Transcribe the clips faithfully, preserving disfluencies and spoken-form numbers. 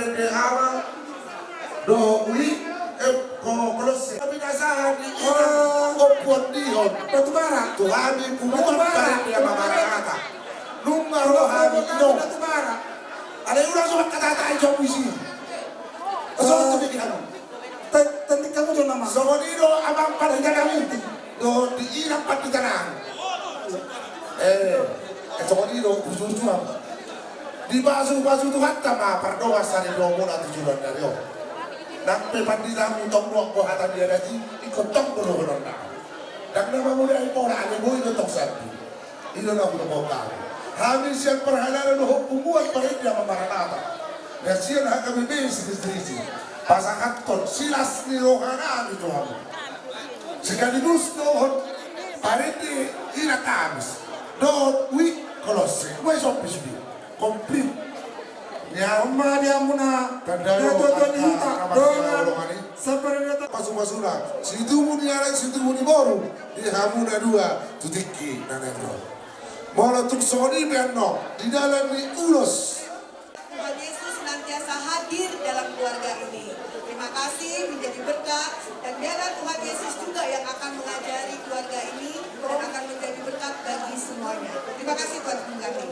Parende Ama dohot Uli, eh, ko-, Kolosse. Tapi nasaha di ina, oh, ompu on dihon. Batubara. Tu hami punguan Batubara. Parende Ama Maranatha. Nunga ro hami, Batubara, i do. Batubara. Alai unang so mangkatahon i jo puisi. Songon i do di hamu. Te-, tanding hamu jo nama. Songon i do amang pandita nami. Dohot di inang pandita nami. Eh, eh, songon i do, uju-uju hamu. Dipasupasu Tuhanta ma pardongan saripeopona tu joloan ni ari on. Nang pe panditamu tong do anggo hata ni adat i, ingkon tong do dohononna. Ndang na mamodai pola, alai boi do tong sandiri. I do na hudok hami. Hami sian parhalado dohot punguan parende Ama Maranatha, na sian H K B P P Sititi, pasahathon silas ni roha nami tu hamu. Sekaligus dohot parende Ina Kamis dohot Uli Kolosse. Ua i sompi sude. Komplit. Ia, on ma di hamuna. Tanda na do, tuatua ni huta, angka dongan, saparende. Pasupasuna situbu ni anak, situbu ni boru, di hamu na dua tu tingki na naeng ro. Molo tung songon i pe annon di dalan ni ulos. Tuhan Yesus senantiasa hadir dalam keluarga ini. Terima kasih, menjadi berkat, dan biarlah Tuhan Yesus juga yang akan mengajari keluarga ini dan akan menjadi berkat bagi semuanya. Terima kasih buat kami.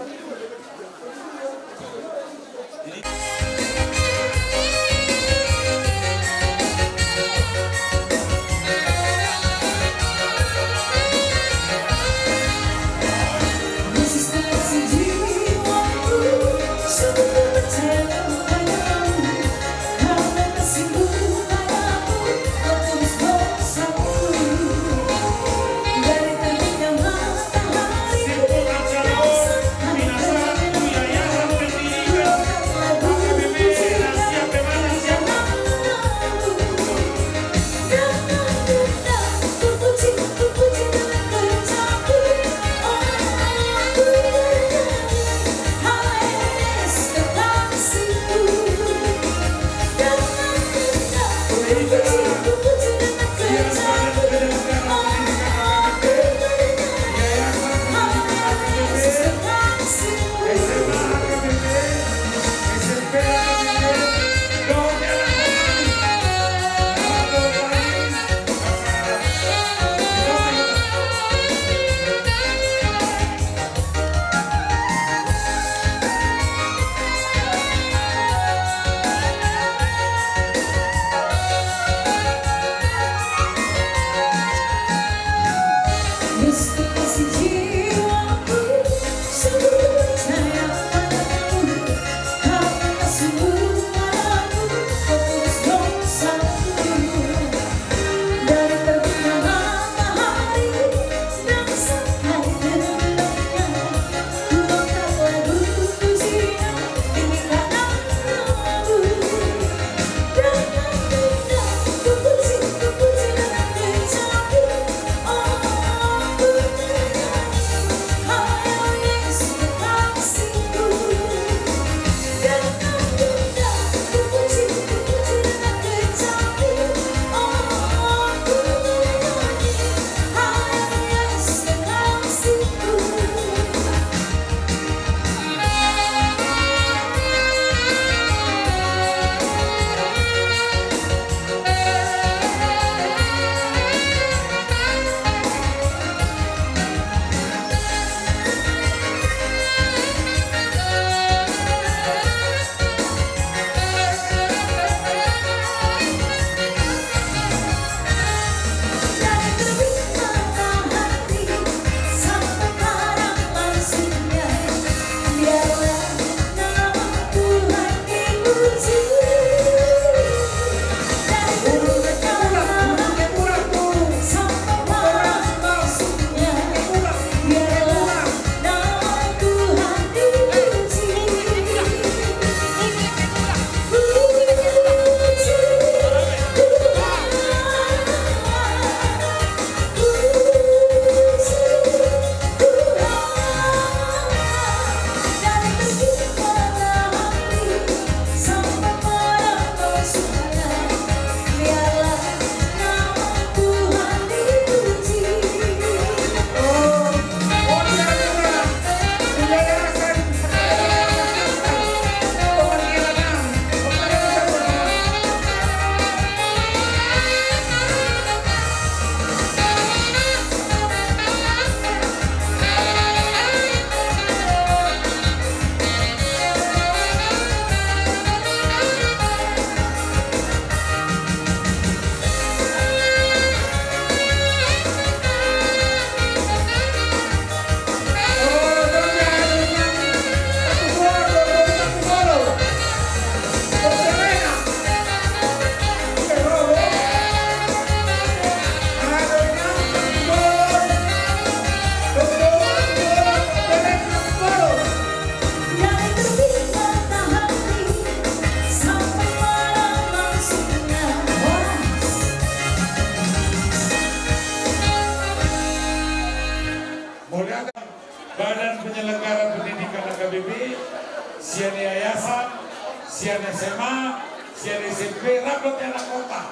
Sian S M A, sian S M P, rap dope anak kota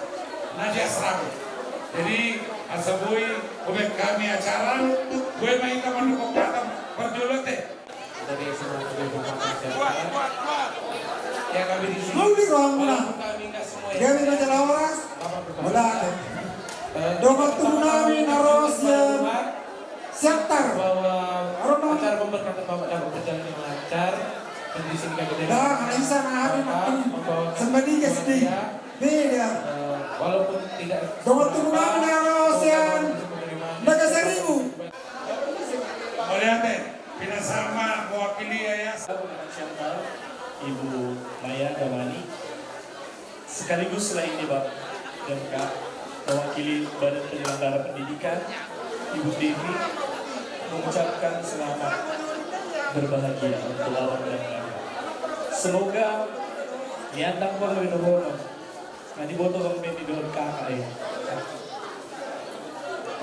na di asrama. Jadi asa boi hubaen hami acara, boi ma hita mandok hata parjolo te. Dari S M A Negeri Empat Siantar. Ya, kami di sini. Mau di ruang mana? Walaupun kami nggak semua. Dia di Raja Laura. Bapak Gubernur. Bola. Eh, dongan tubu nami na ro sian Siantar. Bahwa acara pemberkatan Bapak dapat berjalan dengan lancar. Dan di sini kami dari Nah, Malaysia na hari Bapak ini. Membawakan Sembadi ke sedih. Beda. Eh, walaupun tidak Dongan tubu nami na ro sian Nagasaribu. Mauliate. Pinasahat mewakili Yayasan Siantar, Ibu Maya Damani, sekaligus selain ini, Bang, dan Kak, mewakili Badan Penyelenggara Pendidikan, Ibu Devi, mengucapkan selamat berbahagia untuk Abang dan Kakak. Semoga nian tangkuang lebih dahulu. Nah, diboto Bang Beni dohot Kakak ya.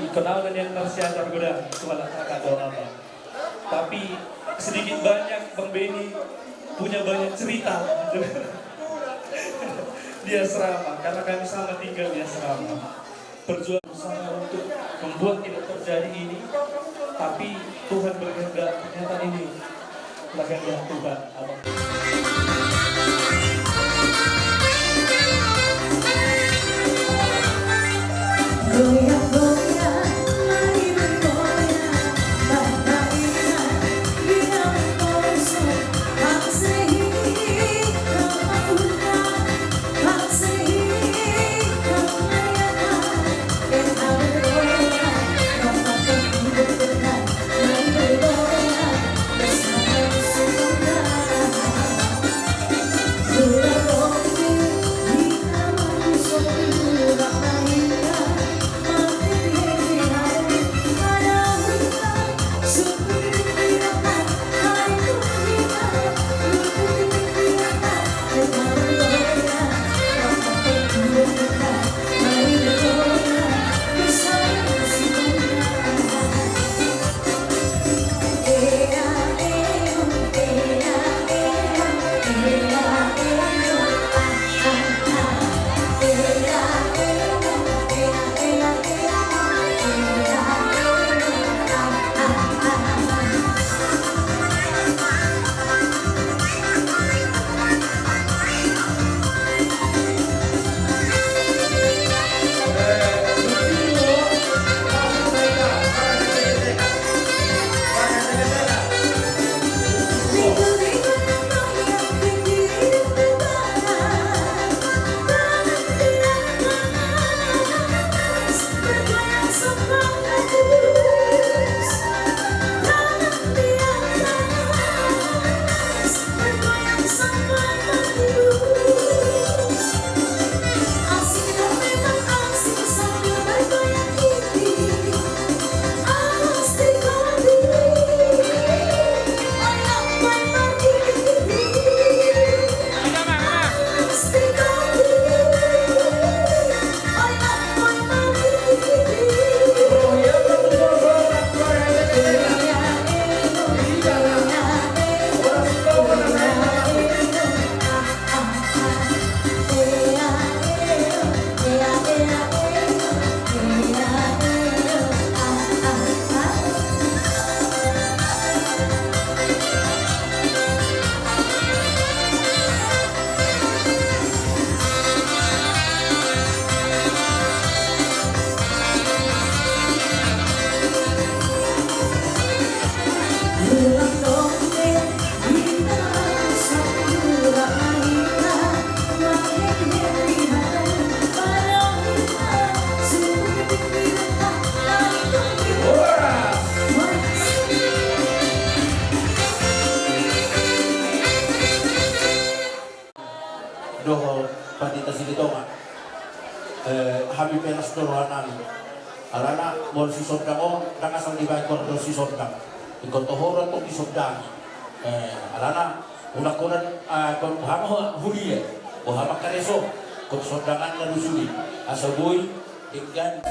Ingkon au na nian marsiajar godang, tu halak Kakak dohot Abang. Tapi sedikit banyak Bang Beni punya banyak cerita di asrama, karena kami sama tinggal di asrama. Perjuangan berusaha untuk membuat tidak terjadi ini, tapi Tuhan berkehendak, ternyata ini kehendak Tuhan. Abang. Dohot Pandita Silitonga. Eh, hami pe las do rohanami. Alana molo sisondang on ndang asal dibaen, molo sisondang ingkon toho do antong disondangi. Eh, alana unang holan, ah, ingkon boha ma huria, boha ma kareso, ingkon sondanganna do sude asa boi denggan.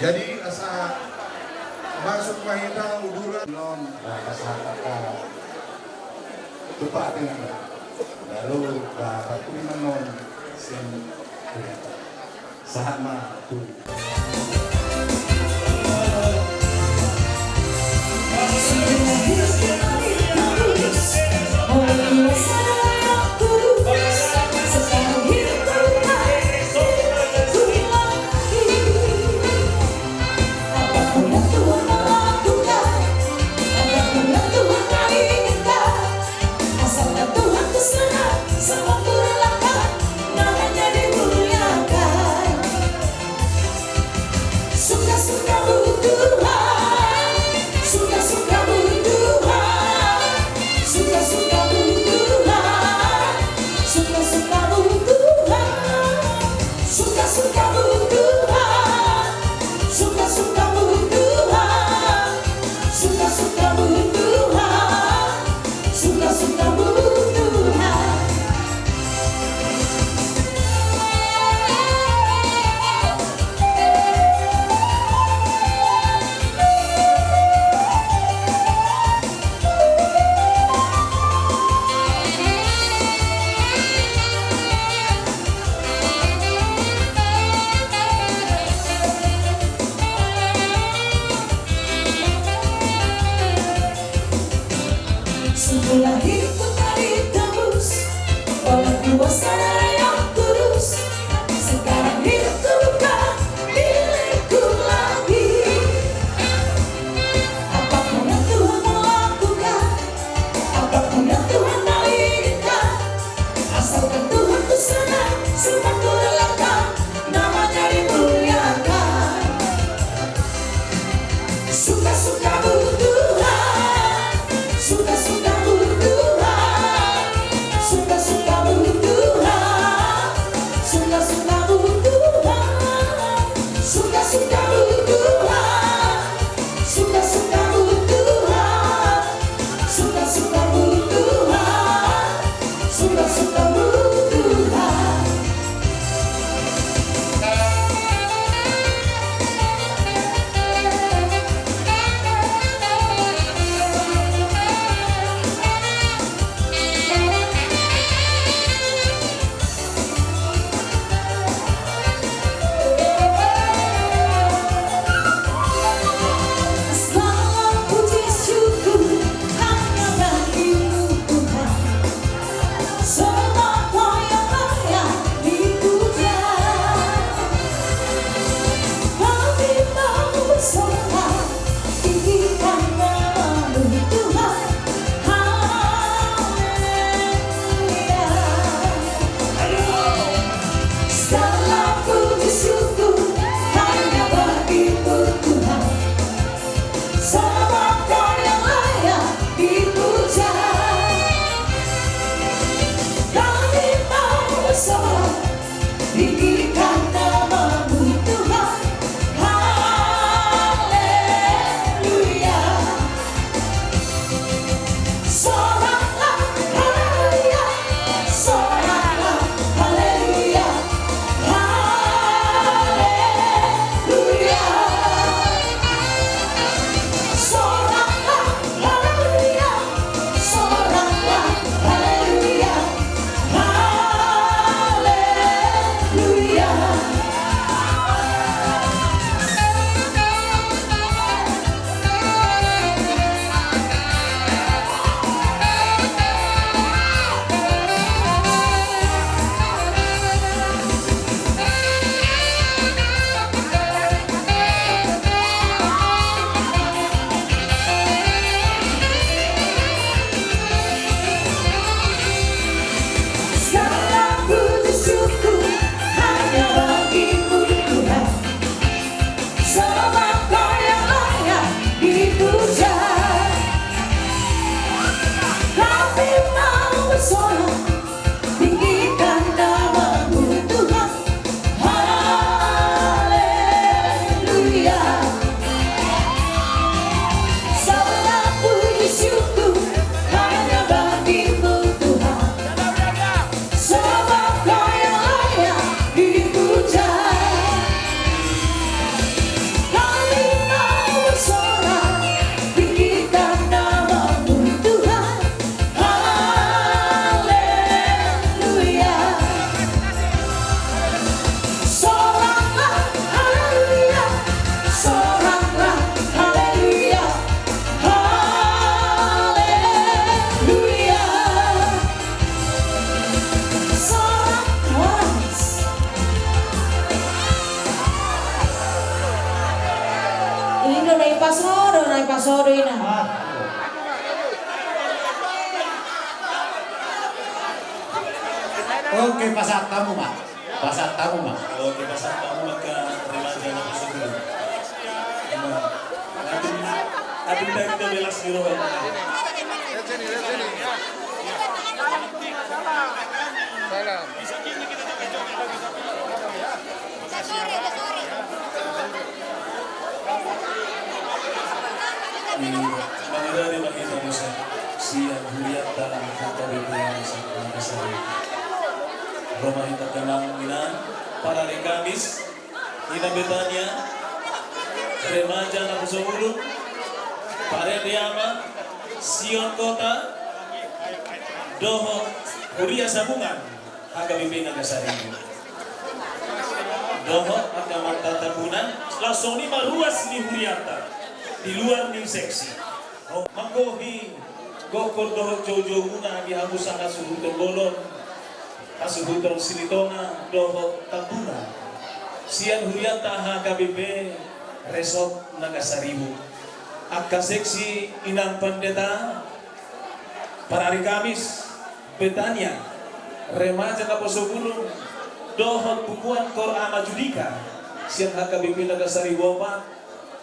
Jadi asa masuk ma hita uduran. Non, asa angka tupa dengan lalu ba paturi ma non sin. Sahat ma tu. Apapun yang Tuhan lakukan, apapun yang Tuhan inginkan, asalkan Tuhan ku serahkan, semua ku relakan, namanya dimuliakan. Suka-sukamu Tuhan, suka-sukamu Tuhan, suka-sukamu Tuhan, suka-sukamu Tuhan, suka-sukamu Tuhan, suka-sukamu Tuhan, suka-sukamu Tuhan, suka-sukamu Tuhan. Sungguhlah hidupku telah ditebus oleh kuasa Darah Yang Kudus. Sekarang hidupku bukan milikku lagi. Apapun yang Tuhan mau lakukan, apapun yang Tuhan mau inginkan, asalkan Tuhan ku serahkan, semua ku relakan, namanya dimuliakan. Suka-sukamu Tuhan, suka-sukamu Tuhan, suka-sukamu Tuhan, suka-sukamu Tuhan, suka-sukamu Tuhan, suka-sukamu Tuhan, suka-sukamu Tuhan, suka-sukamu Tuhan. Na i pasodo, na i pasodo ina. Oke, pasahat hamu ma. Pasahat hamu ma. Oke, pasahat hamu ma angka remaja na pasodo. Aduh, aduh, dari kita belas di roha. Salam. Mangarade ma hita muse sian hurianta H K B P Makassar. Ro ma hita damang inang, parari Kamis, Ina Betania, remaja Naposobulung, parende ama, Sion Kota, dohot huria Sabungan. H K B P Nagasari. Dohot angka amanta Tambunan, laos songon i ma ruas ni hurianta di luar ni seksi. Manggohi gokhon dohot joujoumuna di hamu sahat suhut Bolon, hasuhuton Silitonga dohot Tambunan. Sian hurianta H K B P Resort Nagasaribu. Angka seksi inang pandita, parari Kamis, Betania, remaja Naposobulung, dohot bukuan kor ama Judika, sian H K B P Nagasaribu opat,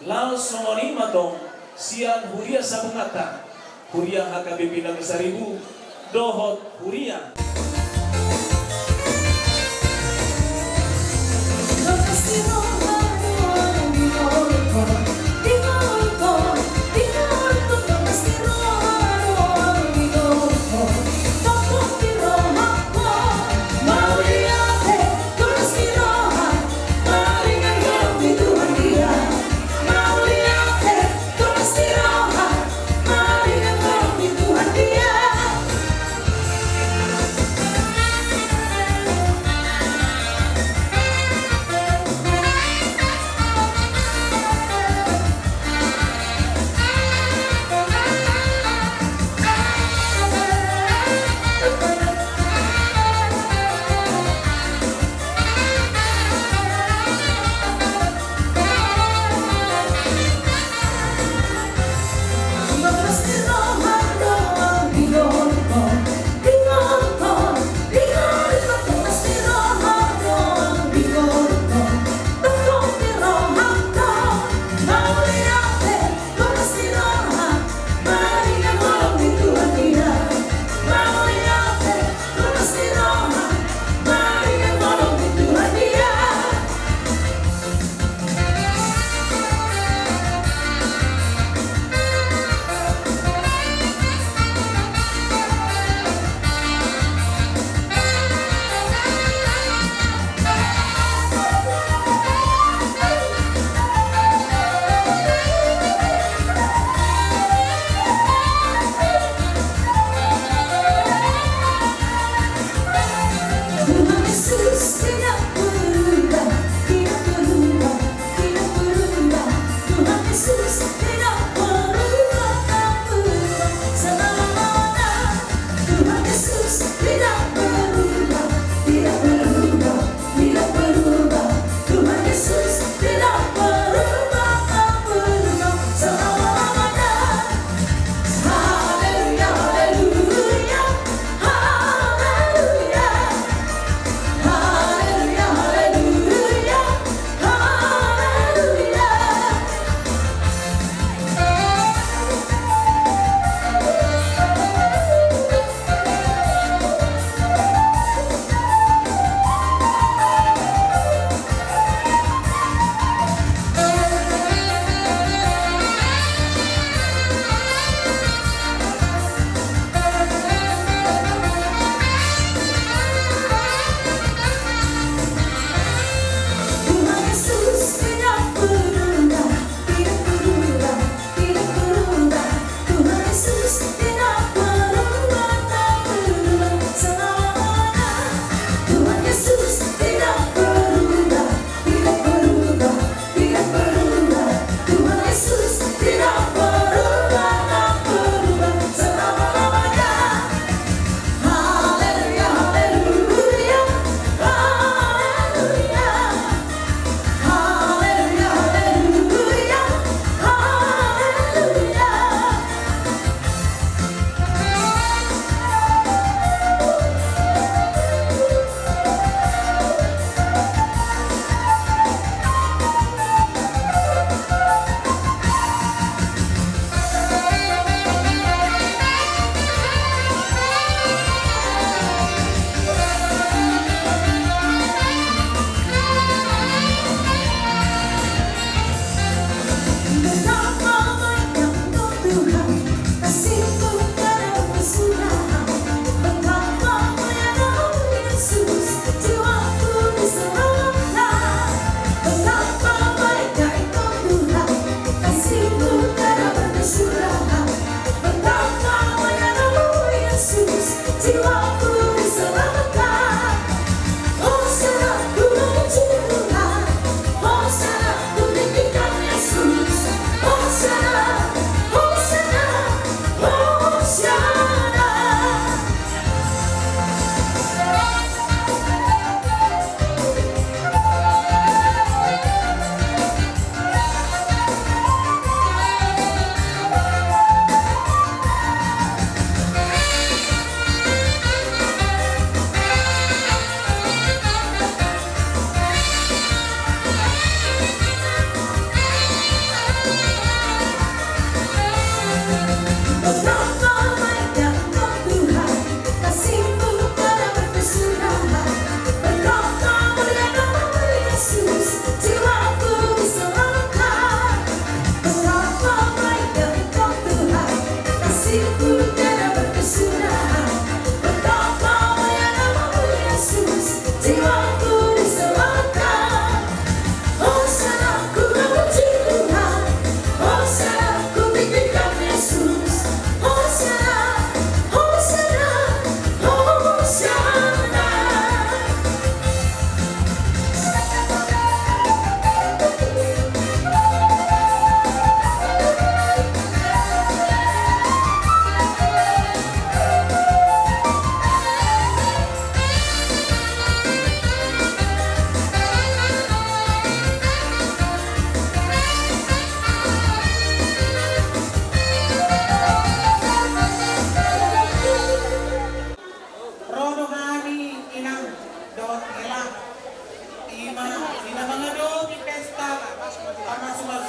laos songon i ma tong, sian huria Sabunganta, huria H K B P Nagasaribu, dohot huria.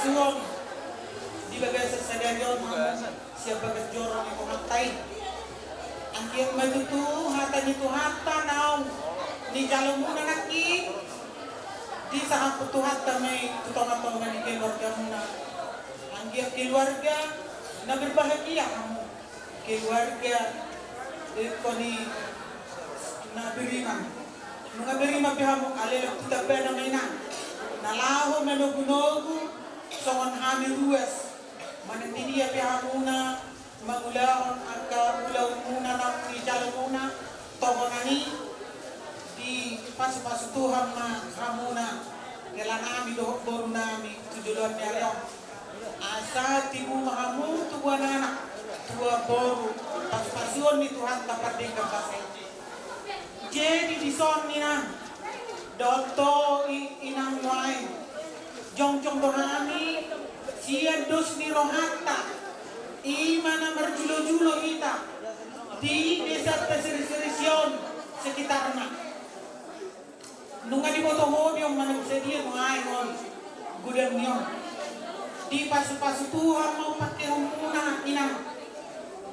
Tuhan, di bagasan sadari on hamu sian bagas joro ni Tuhanta i. Anggiat ma tutu hata ni Tuhanta naung nijalo muna nangkin, disahat Tuhanta ma i tu tonga-tonga ni keluargamuna. Anggiat keluarga na berbahagia hamu. Keluarga, eh, ingkon i na beriman. Nunga beriman pe hamu, alai lam tu tambana ma inang. Na laho manogu-nogu songon hami ruas. Manang di dia pe hamuna mangulahon angka ulaonmuna naung nijalo muna, tohonan i dipasu-pasu Tuhan ma hamuna, helanami dohot borunami tu joloan ni ari on. Asa tibu ma hamu tubuan anak, tubuan boru, pasu-pasuon ni Tuhanta pardenggan basa i. Jadi dison inang, dohot ho i-, inang nuaeng, jongjong do hami sian dos ni rohanta, i ma na marjulo-julo hita di desa Pesisir Sirisian sekitarna. Nunga diboto ho be on manang sadia nuaeng on godang ni on. Dipasu-pasu Tuhan ma pangkeonmuna inang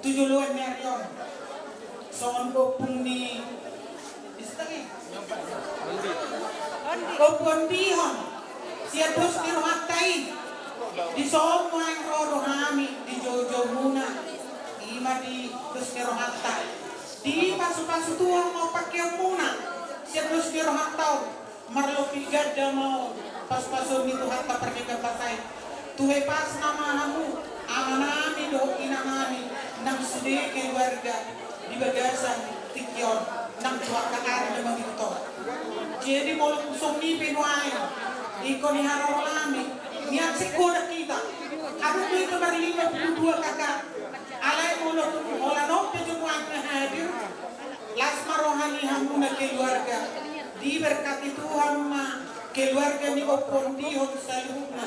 tu joloan ni ari on. Songon ompung ni, ise ate? Ompung Ondihon. Sian dos ni rohanta i, dison nuaeng ro do hami di joujou muna. I ma di dos ni rohanta. Dipasu-pasu Tuhan ma pangkeonmuna sian dos ni rohanta on. Marlopi ganda ma on pasu-pasuon ni Tuhanta pardenggan basa i. Tuhe pasna ma hamu amanami dohot inanami nang sude keluarga di bagasan tingki on nang tu angka ari na mangihut on. Jadi molo songon i pe nuaeng, ingkon i haroronami, nian singkodak hita. Adong do hita marlima pulu dua K K. Alai molo tu holan on pe jo nuaeng na hadir, las ma roha ni hamuna keluarga. Diberkati Tuhan ma keluarga ni Ompung Ondihon saluhutna.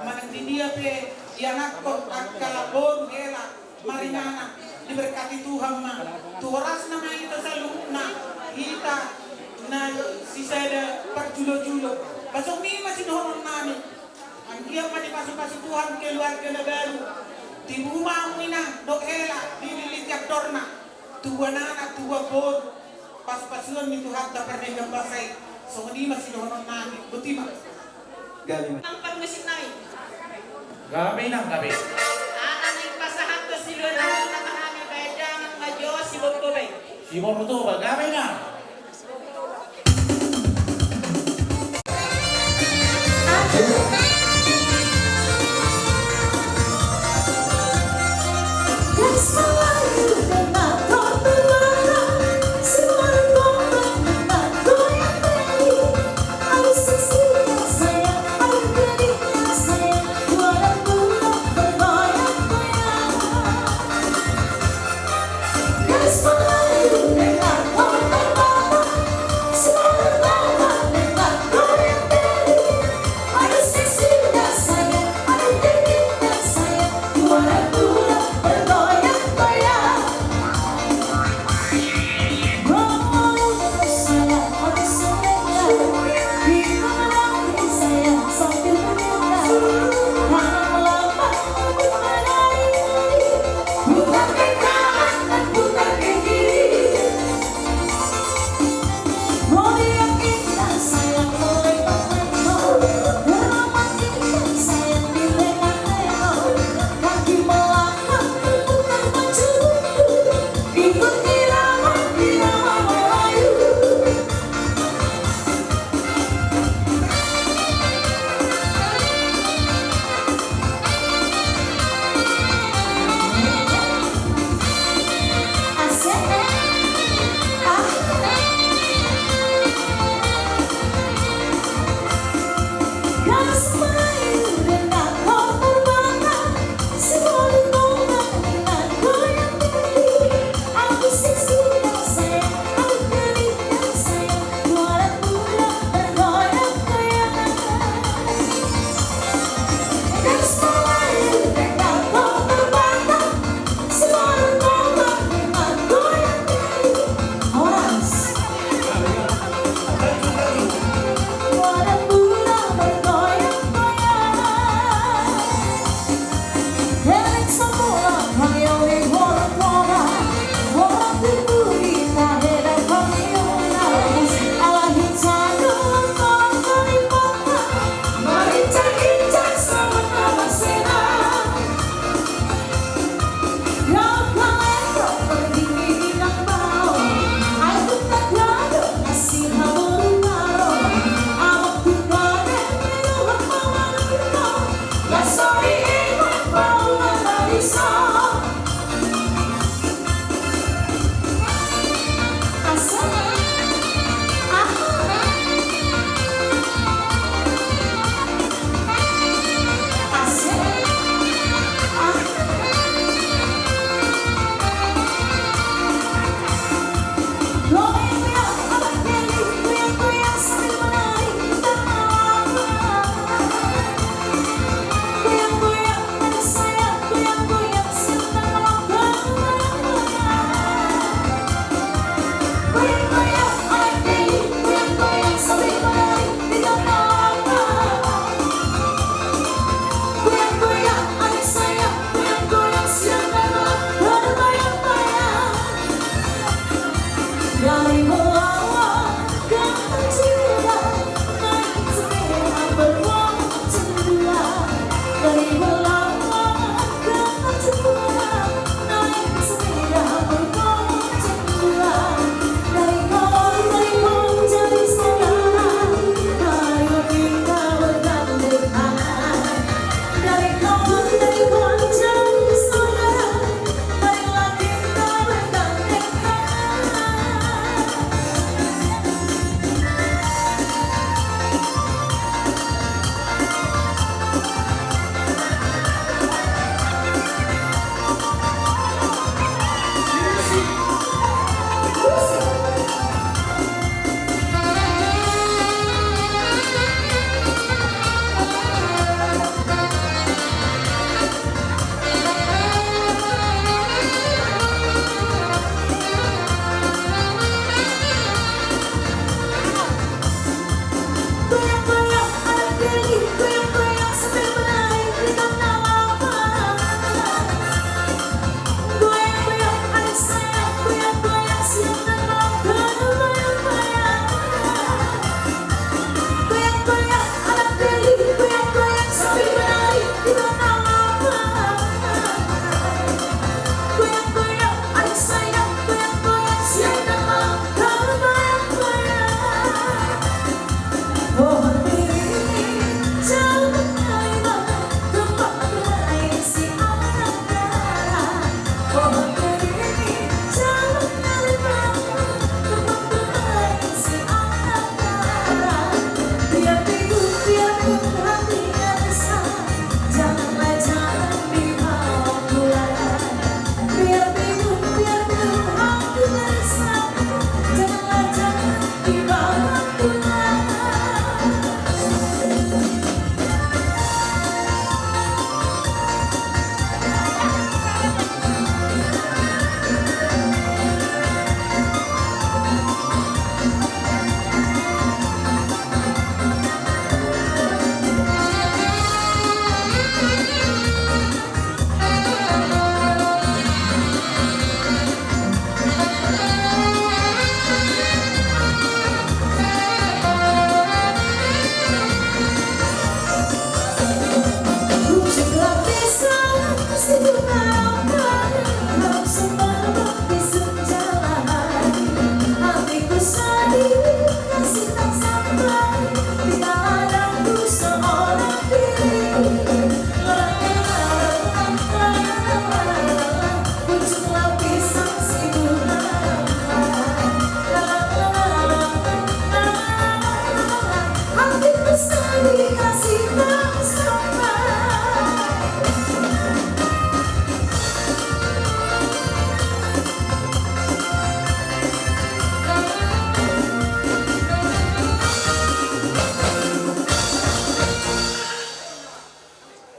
Manang di dia pe ianakhon angka boru hela maringanan, diberkati Tuhan ma. Tu horasna ma hita saluhutna, hita na sisada parjulo-julo. Ba songon i ma sidohononnami. Anggiat ma dipasu-pasu Tuhan keluarga na baru. Tibu ma hamu inang dohot hela dililiti andorna. Tubuan anak, tubuan boru. Pasu-pasuon ni Tuhanta pardenggan basa i. Songon i ma sidohononnami. Boti ma. Gabe ma. Nang parmusik nami. Gabe inang, gabe. Aha na dipasahat tu siluan nami, nama hami baen damang ma jo si Bongko Bai. Si Bongko Bai, gabe inang.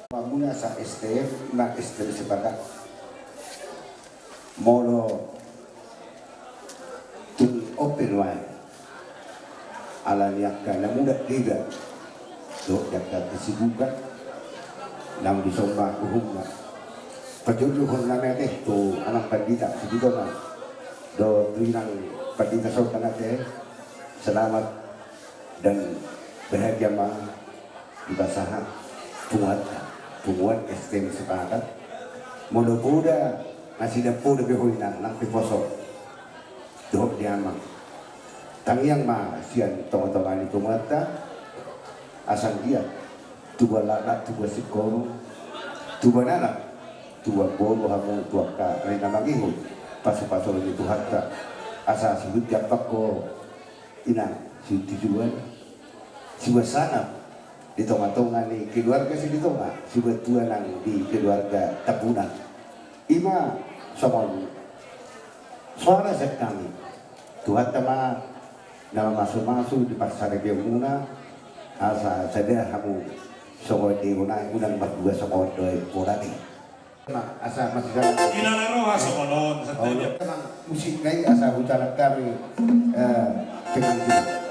Mamuna sa S T F, na S T F sepakat. Molo tung open wae. Ala ni angka na muda dida. Dohot di angka kesibukan. Naung disomba uhumna. Pajolo hon na mete tu amang pandita, si Dito na. Dohot tu inang pandita sonda na te. Selamat dan bahagia ma. Dipasahat punguanta, punguan S T M sepakat. Molo poda, nasida poda be hoinan, nang pe poso. Dohot di amang. Tangiang ma sian tonga-tonga ni punguanta. Asa anggiat tubu anak, tubu singkoru, tubu anak, tubu boru hamu tu angka ari na mangihut. Pasu-pasu ni Tuhanta. Asa suhut jampak ho. Inang, si tujuan, si wasana di tonga-tonga ni keluarga si di tonga, si batua nang di keluarga Tambunan. Ima songon soara sian hami. Tuhanta ma na mamasu-masu di parsaripeonmuna, asa sada hamu songon dia unang mardua songon dohot pola ni. Asa masih jalan. Inana roha songon on, santai. Musik nai asa hutanak kami, eh, pengantin.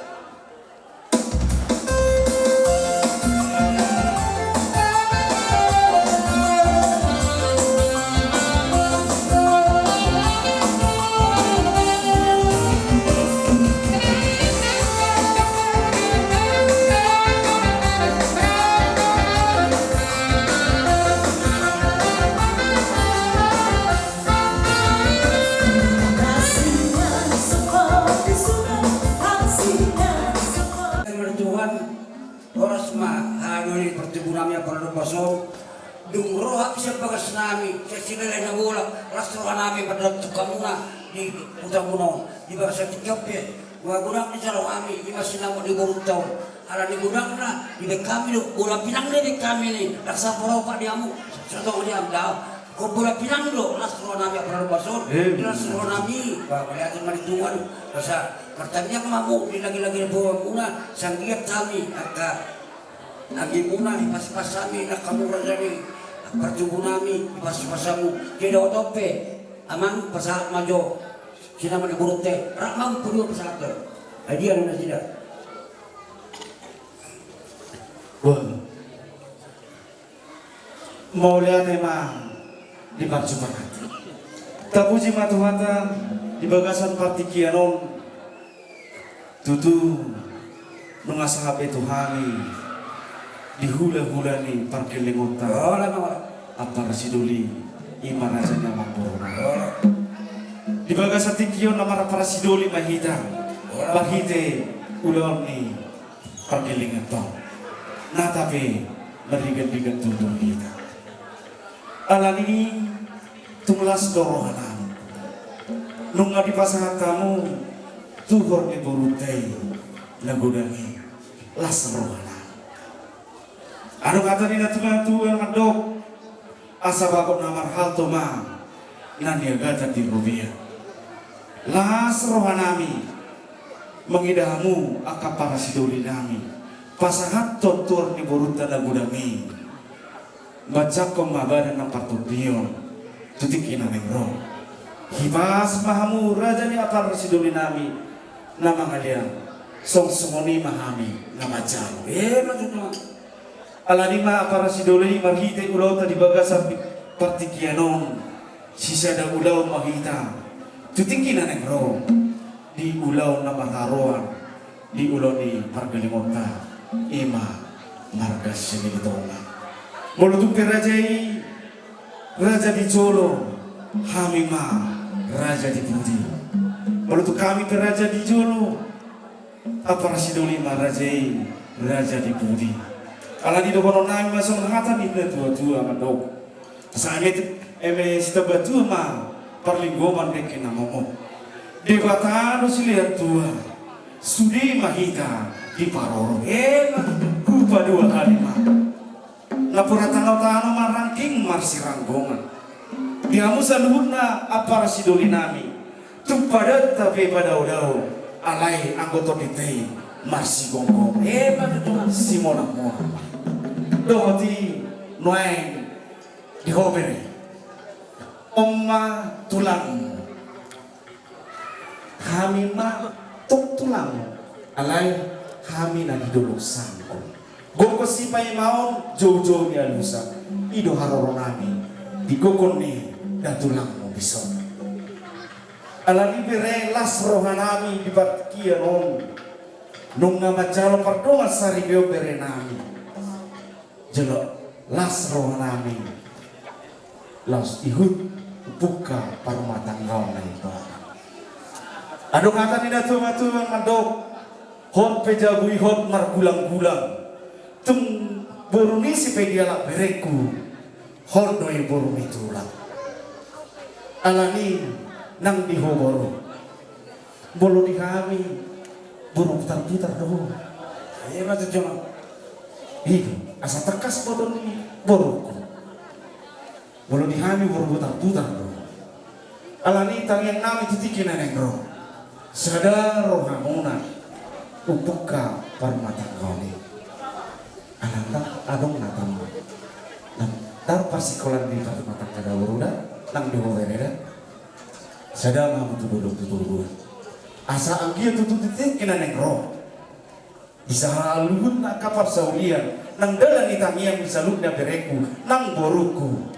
Dung ro hami sian bagas nami, sian Silahi Nabolak, las roha nami mandok tu hamuna di huta muna on, di bagas tingki on pe. Godang ni jalo hami, ima sinamot ni borunta on. Ala ni godangna, dibaen hami do, bola pinang do dibaen hami ni, las sampulu opat di hamu, satonga di hamu do. Ingkon bola pinang do, las roha nami apala do bason, las roha nami, ba, mauliate ma di Tuhan, asa martangiang ma hamu, di lagi-lagi ni boa muna, sai anggiat hami, angka Agi muna, ipaspas hami, nang hamu raja ni partubu nami, ipaspas hamu. Jadi dohot on pe, amang pasahat ma jo, sinamot ni borunta, rap ma hamu paduahon pasahathon. Ai dia do nasida. Wah. Mauliate ma di parjumpang. Tapuji ma Tuhanta di bagasan partingkian on. Tutu, nunga sahat be tu hami di hula-hula ni pargellengonta. Olo, olo. Ampara Sidoli, ima raja ni amangboruna. Olo. Di bagasan tingki on na marpara Sidoli ma hita. Olo. Marhite ulaon ni pargellenganta on. Nata pe marrigan-rigan tutu hita. Alani i tung las do roha nami. Nunga dipasahat hamu tuhor ni borunta i na godang i, las roha nami. Adong hata ni natua-tua mandok, asa bagot na marhalto ma na niagatan di robean. Las roha nami mangida hamu angka ampara Sidoli nami pasahathon tuhor ni borunta na godang i. Bacakkon ma badan na partondion tu tingki na naeng ro. Hipas ma hamu raja ni ampara Sidoli nami na mangalean, songon i ma hami na manjalo. Ima tutu. Alani i ma ampara Sidoli, marhite ulaonta di bagasan partingkian on, sisada ulaon ma hita tu tingki na naeng ro di ulaon na marharoan di ulaon ni pargellengonta, ima marga Silitonga. Molo tung pe raja i raja di jolo, hami ma raja di pudi. Molo tung hami pe raja di jolo, ampara Sidoli ma raja i raja di pudi. Alani i dohonon nami ma songon hata ni natua-tua mandok, asa eme, eme sitambatua ma parlinggoman dengke na momot. Debata do silehon tua, sude ma hita diparorot. Ima tutu. Hupaduahali ma. Napuran tano-tano marangking marsiranggongan. Di hamu saluhutna ampara Sidoli nami, tung padaonta pe padao-dao, alai anggo tondinta i marsigomgoman. Ima tutu. Simonang-monang. Dohot i nuaeng di ho bere. On ma tulangmu. Hami ma tung tulangmu, alai hami na di Dolok Sanggul. Gokhon sipaimaon, joujou ni alusan, i do haroro nami di gokhon ni datulangmu dison. Alani i bere, las roha nami di partingkian on, nunga manjalo pardongan saripeon bere nami. Jolo las roha nami laos ihut bungka parrumatanggaon na imbaru. Adong hata ni natua-tua mandok, hot pe jabu i hot margulang-gulang. Tung boru ni si pe dialap berengku, hot do i boru ni tulang. Alani i nang di ho boru. Molo di hami boru putar-putar do ho. Ima tutu. I do, asa tangkas boto ni borungku. Molo di hami boru putar-putar do ho. Alani i tangiang nami tu tingki na naeng ro, sada rohamuna umbungka parrumatanggaon i. Alana adong na tam, na tarpasikolan di parrumatangga da boru da, nang di ho bere da. Sada ma hamu tu dolok tu toruan. Asa anggiat tutu di tingki na naeng ro, di saluhutna angka parsaulian nang dalan ni tangiang di saluhutna berengku nang borungku,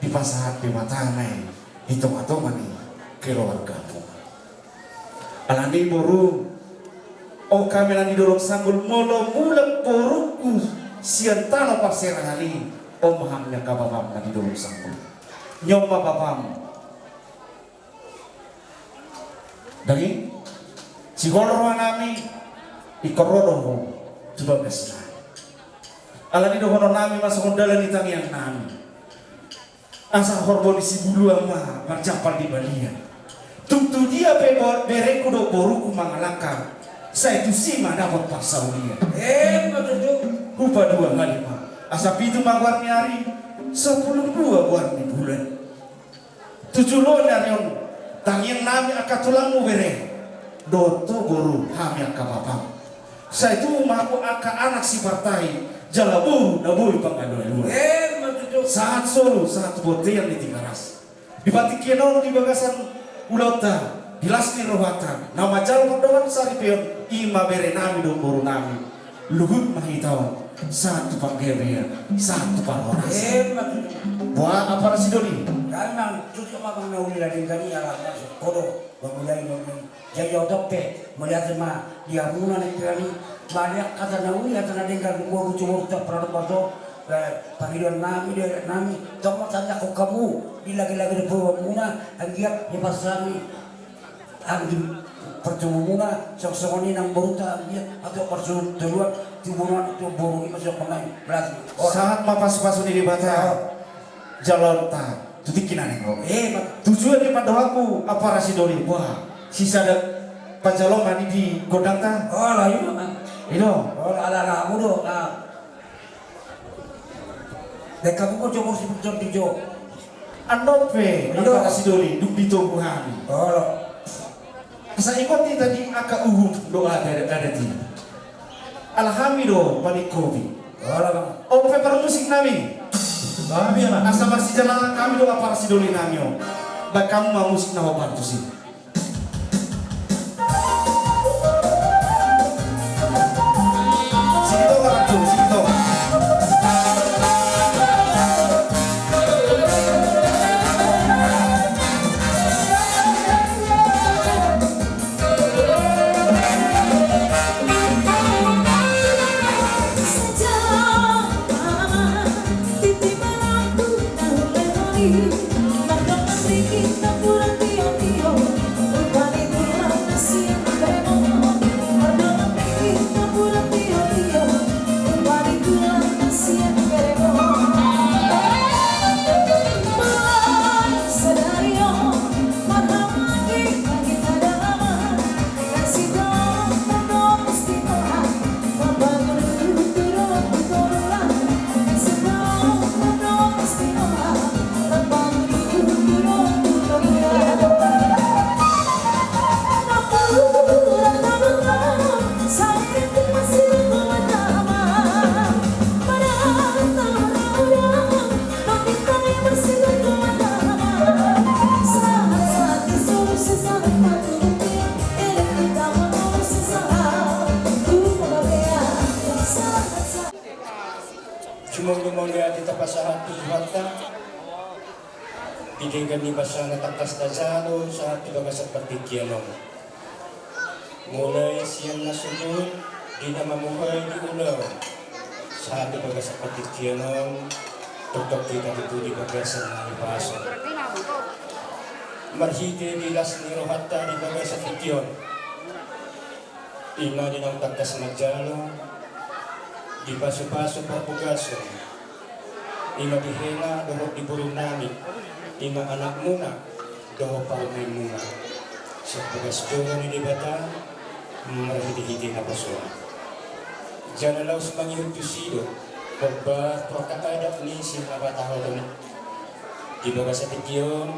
dipasahat Debata ma i di tonga-tonga ni keluargamu. Alani i boru, on hami na di Dolok Sanggul, molo mulak borungku sian tano parserahan i, on ma hami angka bapam na di Dolok Sanggul. Nion ma bapam. Daging, sihol roha nami, ingkon ro do ho tu bagas na. Alani dohonon nami ma songon dalan ni tangiang nami. Asa horbo ni sibuluan ma marjampal di balian. Tung tu dia pe bo-, berengku dohot borungku mangalangka, sai tusi ma dapot parsaulian. Emma tutu. Hupadua hali ma. Asa pitu ma goar ni ari, sampulu dua goar ni bulan. Tu jolo ni ari on, tangiang nami angka tulangmu bere, dohot ho boru hami angka bapam. Sai tubu ma hamu angka anak sipartai, jala boru na boi pangalualuan. Emma tutu. Sahat solu, sahat bontean ni Tigaras. Di partingkian on di bagasan ulaonta, di las ni rohanta, na manjalo pardongan saripeon, i ma bere nami dohot boru nami. Luhut ma hita on, sahat tu panggabean, sahat tu parhorasan. Emma tutu. Boha ampara Sidoli? Kan mang tutu ma bang na uli na denggan i ala na sokko do. Bang mulai nonton. Jadi oto pe melihat ma di hamuna na kirani. Melihat hata na uli, hata na denggan, dua bucu murta pradok paso. Eh, pangidoan nami, dohot nami. Tong ma tanda ko kamu di lagi-lagi di purba muna. Anggiat di pasami. Anggi parjolo muna, songon i nang boruta, anggiat, atau parjolo toluan, tiburuan, atau boru i masuk pemain, berarti. Sahat ma pasupasu ni Debata. Jalaonta tu tingki na naeng ro. Eh, tujuan ni pandohanku, ampara Sidoli, wah, sisada panjaloman i di gondangta. Oh, lah, iya, man. Ino. Oh, ala-ala, udah, nah. Deka buko jo mursi buton di jo. Andon pe, ampara Sidoli, dung ditogu hami. Olo. Asa ingot hita di angka uhum dohot adat, adat i. Ala hami do paling kopi. Olo, bang. On pe parmusik nami. Hami, ya, bang. Asa marsijalangan hami do ampara Sidoli nami on. Baen hamu ma musik na hombar tusi. Sumorumon ma di hita pasahat tu Tuhanta. Di denggan ni basa na tangkas tajalo sahat tu bagasan partingkian on. Mulai sian na sujud di na mamuhai di ulaon sahat tu bagasan partingkian on, tongtong hita tutu di bagasan na ipaso. Marhite di las ni rohanta di bagasan tingki on. Ima di naung tangkas manjalo di pasupasu parbogason. Ima di hela dohot di boru nami, ima anakmuna dohot parumaenmuna. Sian bagas joro ni Debata marhitehite naposo-Na. Jala laos mangihut tusi do hombar tu angka adat ni sihabatahonon i. Di bagasan tingki on,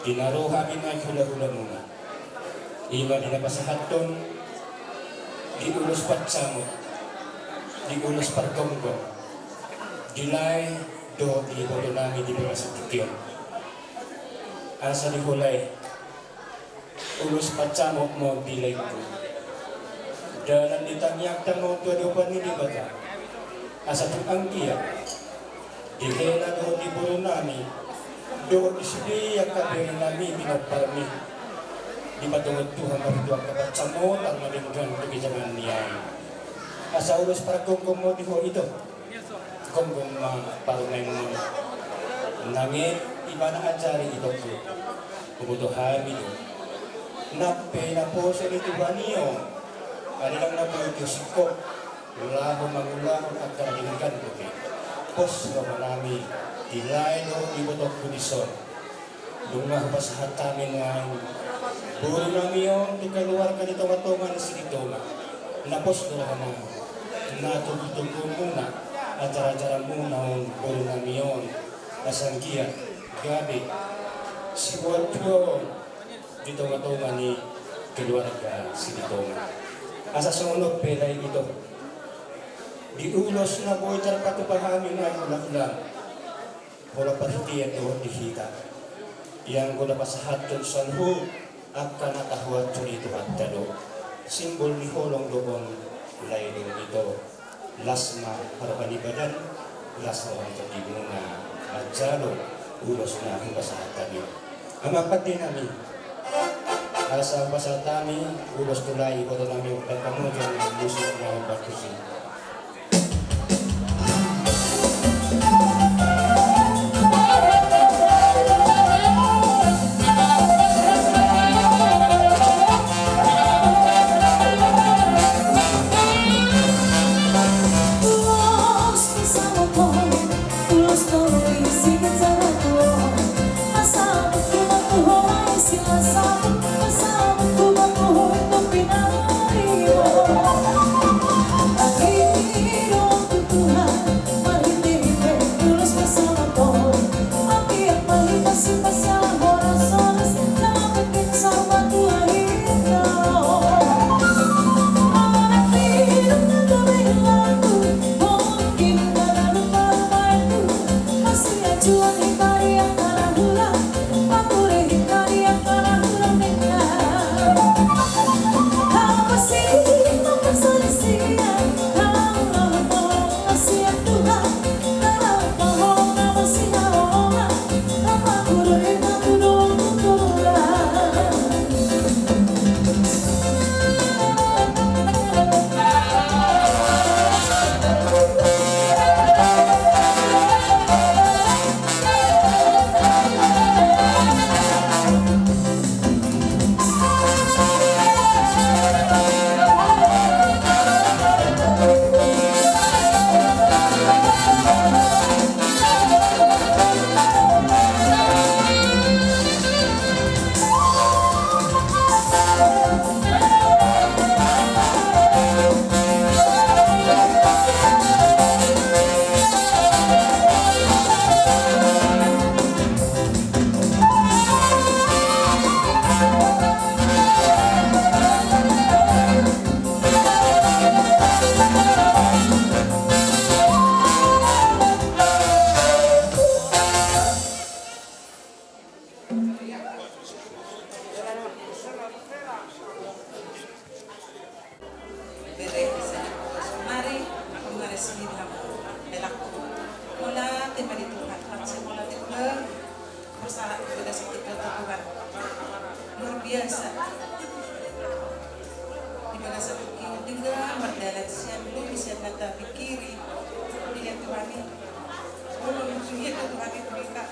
di na ro hami ma hulahulamuna. Ima di na pasahathon di ulos pansamot, di ulos pargomgom, di lae dohot di iboto nami di bagasan tingki on. Asa di ho lae, ulos pansamot ma on di laengku. Dalan ni tangiangta ma on tu adopan ni Debata. Asa tung anggiat di hela dohot di boru nami dohot di sude angka bere nami pinomparmi, dipatongon Tuhan ma tu angka pansamotan na denggan tu ginjang ni ari. Asa ulos pargomgom ma on di ho ito. Gomgom ma parumaenmuna. Nangkin ibana ajari itongku. Huboto hami do. Nang pe naposo ni Tuhan i on, ai ndang na boi do singkop. laho mangulahon angka na denggan dope. Pos rohanami, dilae do ibotongku dison. Nunga hupasahat hami nuaeng borunami on tu keluarga di tongatonga ni Silitonga. Na pos do rohanami, na tunggutunggumuna ajaraajaramuna on borunami on. Asa anggiat gabe sibuat tua on di tongatonga ni keluarga Silitonga. Asa songon on pe lae ito, di ulos na boi tarpatupa hami nuaeng, ulaon holan parhitean do on di hita. Ianggo na pasahathon saluhut angka na tahuathon i Tuhanta do. Simbol ni holong do on, lae do ito. Las ma roha ni badan, las roha ni tondimuna manjalo ulos na hupasahat hami. Amang pandenami, asa hupasahat hami ulos tu lae ibotonami on, baen hamu jala musik na hupartusi. Bere, saonari, mangurasi di hamu, belakku. Mauliate ma di Tuhan, mansai mauliate ma. Masa di bagasan tingki on, Tuhan, luar biasa. Di bagasan tingki on, denggan mardalan, sian lobi, sian na tapingkiri. Pilihan Tuhan i. Molo burju hian do Tuhan i tu hita,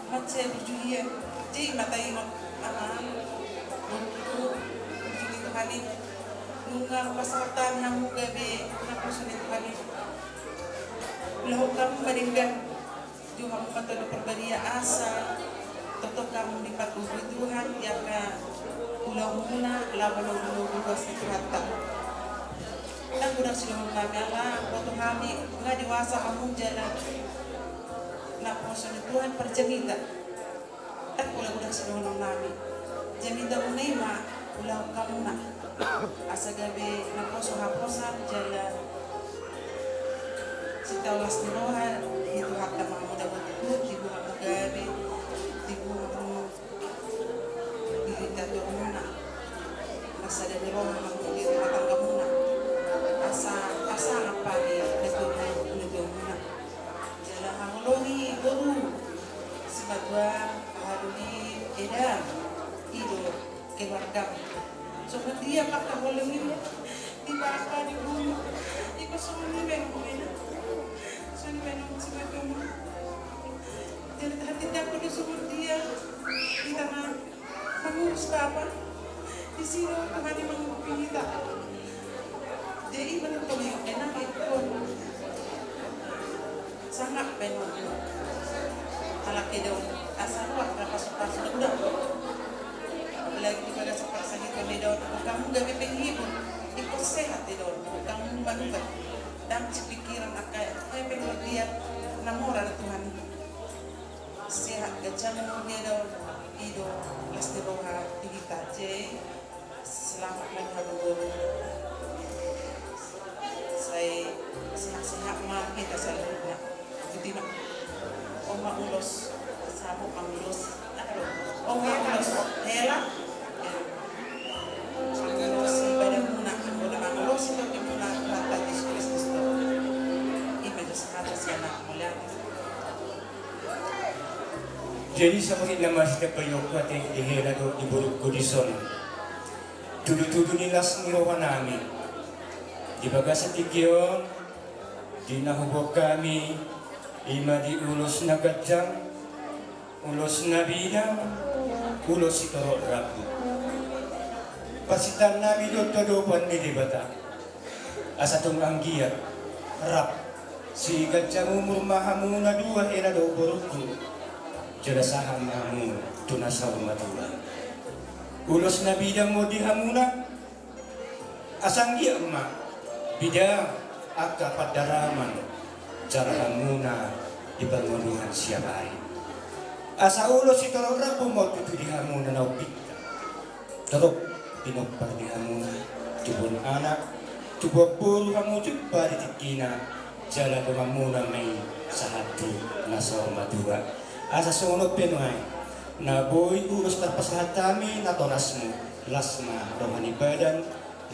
mansai burju hian. Jadi mata ingot, aha, burju ni Tuhan i. Nunga hupasahat hami hamu gabe naposo ni Tuhan i. Ulahon hamu ma denggan. Jou hamu ma Tondi Parbadia asa tongtong hamu dipatubu Tuhan di angka ulaonmuna, laho mangulahon ruas ni Tuhanta. Ndang godang sidohonon nami ala boto hami, nga dewasa hamu jala naposo ni Tuhan parjamita. Ndang pola godang sidohonon nami. Jamitamuna i ma ulahon hamuna. Asa gabe naposo haposan jala sitaolas ni roha di Tuhanta ma hamu, dapot tibu hamu gabe, tibu hamu di hita tuamuna. Asa gabe roha hamu di rumah tanggamuna. Asa, asa apa di, di tuamuna. Jala haholongi boru, simatua, haholongi eda, i do keluargam. Songon dia pe haholongi di bapa, di boru, i pe songon i baenon, songon i baenon, simatua. Jala tahan tindaku do songon dia, hita na mangurus bapa, disi do Tuhan i mangurupi hita. Jadi, i ma na tong i, enak i, pon. Sangap baenon. Halak i do, asa roa na pasu-pasu do, uda. Apalagi di bagasan parsahit on i do, gamu gabe penghibur, ingkon sehat i do, gamu manubat. Dang sipingkiran angka hepeng, dia na mora do Tuhan. Sehat ganjang umur dia do, i do las ni roha di hita, je. Selamat ma di hamu. Sai sehat-sehat ma hita saluhutna. Ikuti ma. On ma ulos, sabuk ma ulos. Aha do? On ma ulos hela. Ulos ibadah muna, muna ulos ibadah muna, mata Jesus Kristus do. I ma jo sahata sian ahu, mauliate. Jadi, songon i ma sitambaionku ate di hela dohot di borungku dison. Tudu-tudu ni las ni rohanami. Di bagasan tingki on, di na huboan hami, i ma di ulos na ganjang, ulos na bidang, ulos sitorop rambu. Parsintaonnami do tu adopan ni Debata. Asa tung anggiat rap siganjang umur ma hamuna dua hela dohot borungku. Jala sahat ma hamu tu na saur matua. Ulos na bidang ma on di hamuna. Asa anggiat ma bidang angka pandaraman jala hamuna di pangoluan siap ari. Asa ulos sitorop rambu ma on tutu di hamuna na umbinta. Torop pinompar ni hamuna, tubuan anak, tubuan boru hamu jumpa di tingkina, jala donganmuna ma i sahat tu na saur matua. Asa songon on pe nuaeng, na boi ulos tarpasahat hami natorasmu, las ma roha ni badan,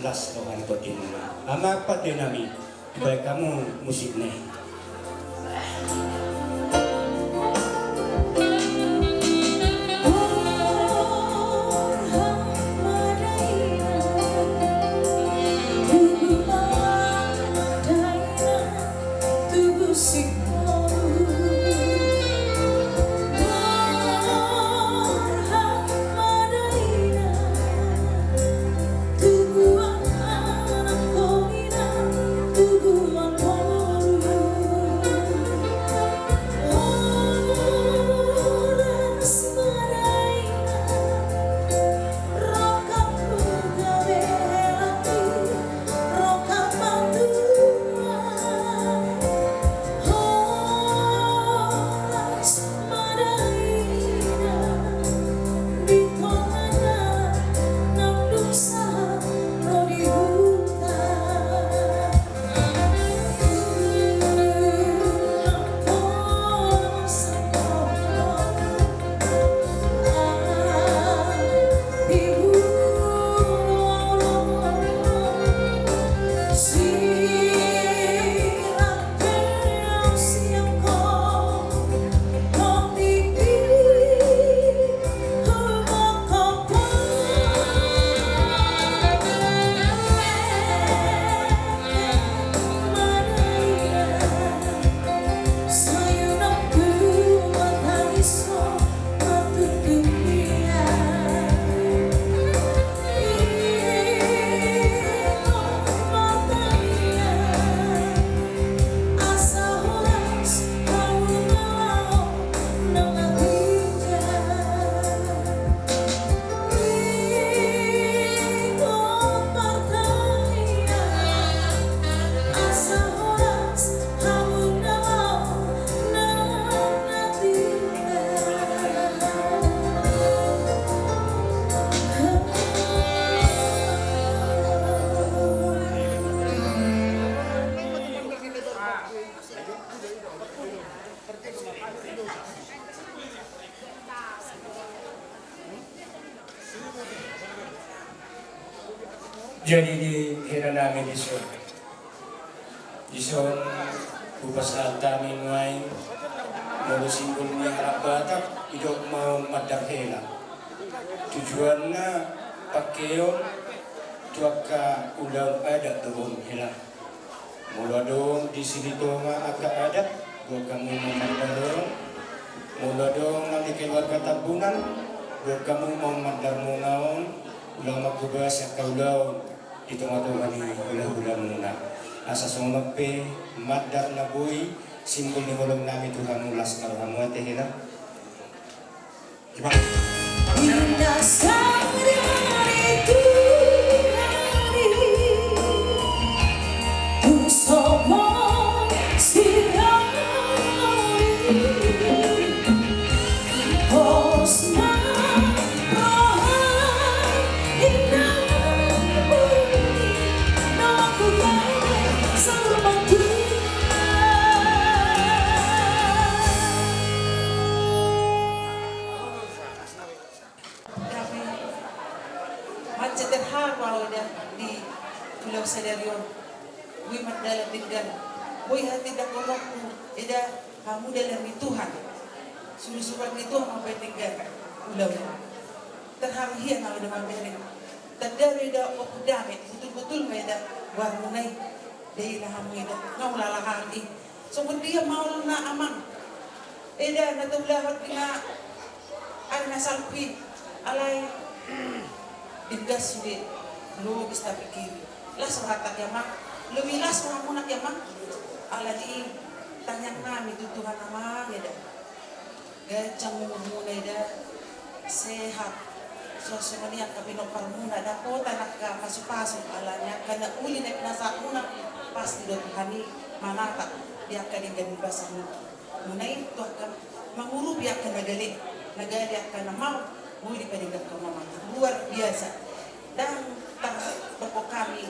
las roha ni tondimuna. Amang pandenami, baen hamu musikna i. Jadi di hela nami dison, dison hupasahat hami nuaeng molo simbol ni halak Batak, didok ma on mandar hela. Tujuanna pangkeon tu angka ulaon adat do on hela. Molo adong di Silitonga angka adat, buat hamu ma mandar on. Molo adong nang di keluarga Tambunan, buat hamu ma mandar muna on, ulaon mangkobasi angka ulaon. di tongatonga ni hulahulamuna. Asa songon on pe mandar na boi simpul ni holong nami tu hamu, las ma rohamu, ate hela. Dame, mansai terharu au eda di ulaon sadari on. Boi mardalan denggan, boi hatindangkononku eda, hamu dalan ni Tuhan. Surusuruan ni Tuhan mambahen denggan ulaon on. Terharu hian au eda mambahen. Tanda do eda, ompung dame, butulbutul ma eda goarmuna i. Dainang hamu eda, nga ulala hami. Songon dia ma ulaonna amang eda na taulahon di na ari na salpu i, alai denggan sude, logis tapikiri. Las rohanta i amang, lobi las rohamuna i amang. Alani i tangiang nami tu Tuhan amang eda, ganjang umurmuna eda, sehat. Songon i angka pinomparmuna, dapotan angka pasupasu, alani angka na uli na pinasahatmuna, pasti do Tuhan i manatap di angka denggan ni basamuna i, tu angka mangurupi angka na gale, na gale angka na maol, boi dipadenggan hamu amang. Luar biasa. Ndang tardok hami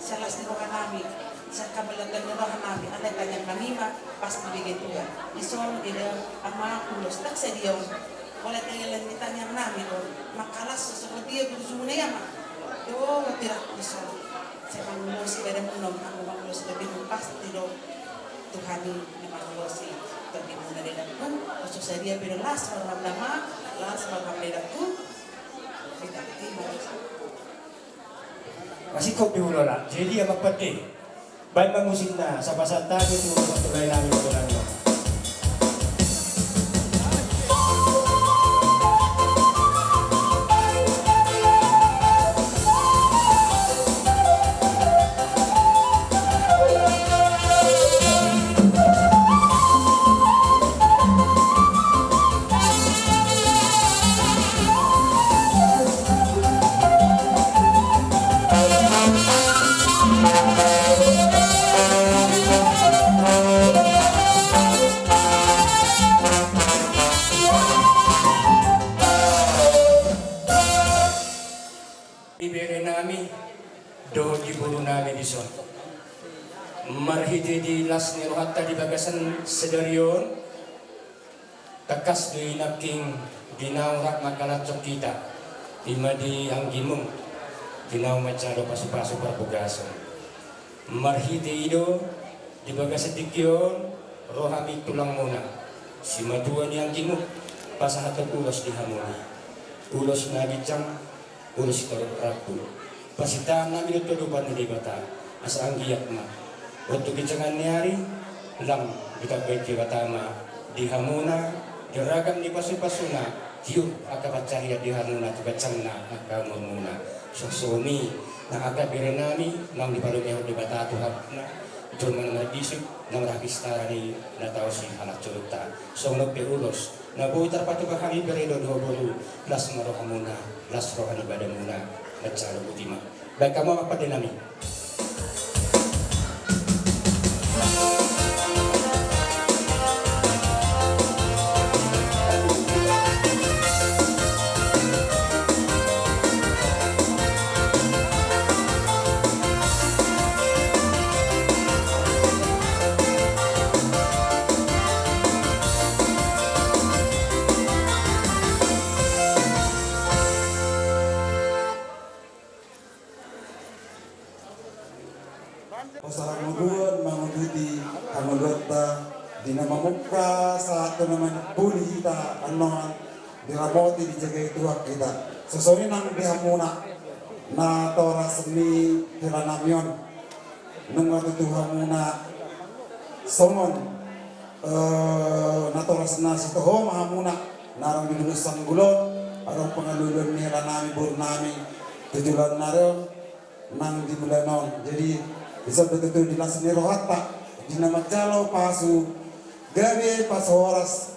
sian las ni roha nami, sian hamalatan ni roha nami, alai tangiang nami ma pasti dibege Tuhan. Dison eda amang ulos, ndang sadia on. Pola dalan ni tangiang nami do mangkalashon songon dia burjumuna i amang. Do tirakku dison. Sai mangulosi badanmuna on, anggo mangulosi tondimuna, pasti do Tuhan i na mangulosi tondimuna, dainangku. Asa sadia pe do, las ma rohamuna amang, las ma rohamuna, dainangku. Masingkop di ulaon. Jadi amang pande, baen ma musikna, sapasahat hami tu pande lain nami, pande lain nami. Di bere nami dohot di boru nami dison, marhite di las ni rohanta di bagasan sadari on, tangkas do i nangkin di naung rap mangkalashon hita, i ma di anggimu, di naung manjalo pasupasu parbogason. Marhite i do di bagasan tingki on ro hami tulangmuna, simatua ni anggimu, pasahathon ulos di hamuna. Ulos na ginjang, ulos torop rambu. Pasitaan nami do tu adopan ni Debata, asa anggiat ma, ro tu ginjangan ni ari, lam ditambai Debata ma di hamuna, di ragam ni pasupasuna, tiur angka pansarian di hamuna tu ganjangna angka umurmuna. Songon i nang angka bere nami naung diparungehon Debata tu hamuna, jolma na marbisuk, na marhapistaran i na taosi halak jolonta. Songon on pe ulos na boi tarpatupa hami, bere dohot boru, las ma rohamuna, las roha ni badanmuna, manjalo botima. Baen hamu amang pande nami. Hosa hangoluan manguduti hangoluanta, di na mamungka sahat tu na manimpuli hita annon, diramoti dijagai Tuhan hita. Songon i nang di hamuna natoras ni hela nami on, nunga tutu hamuna songon, eh, natoras na sitoho ma hamuna, na adong di Lumbung Sanggulon, adong pangalualuan ni hela nami, boru nami, tu joloan ni ari on. nang di bulan on. Jadi, bisa betul di las ni rohanta, di na manjalo pasu gabe, pasu horas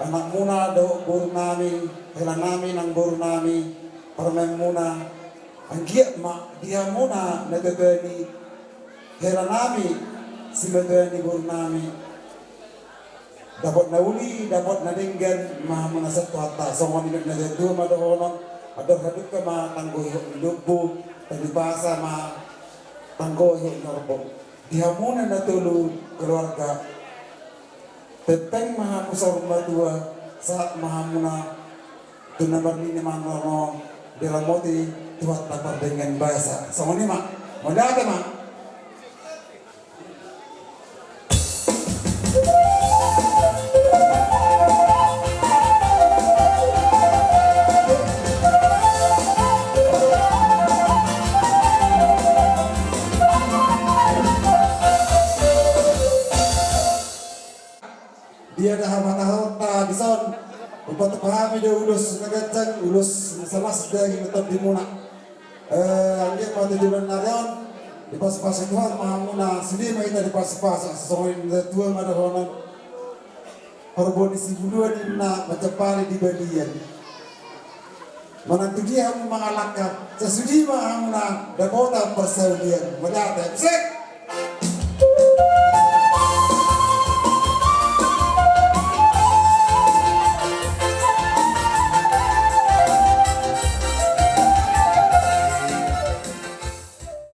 anakmuna dohot borunami, helanami nang borunami, parumaenmuna, anggiat ma di hamuna na tuatua ni helanami, simatuana ni borunami, dapot na uli, dapot na denggan ma hamuna sian Tuhanta. Songon i na tuatua ma dohonon: andor hadungka ma tanggohon ni lombu, tali pasa ma tanggohon ni orbong. Di hamuna na tolu keluarga, pengpeng ma hamu saur matua, sahat ma hamuna tu na marnini mangarna, diramoti Tuhanta pardenggan basa. Songon i ma. Mauliate ma. Dia dah mata hota di son. Upat pahami do ulos na ganjang, ulos na salas daging na tondimuna. Eh, anggiat ma tu joloan ni ari on, dipasupasu Tuhan ma hamuna, sude ma hita dipasupasu, songon i na tuatua ma dohonon: Horbo ni Sibulua ninna, manjampali di balian. Manang tu dia hamu mangalangka, sasude ma hamuna dapotan parsaulian. Mauliate. Musik.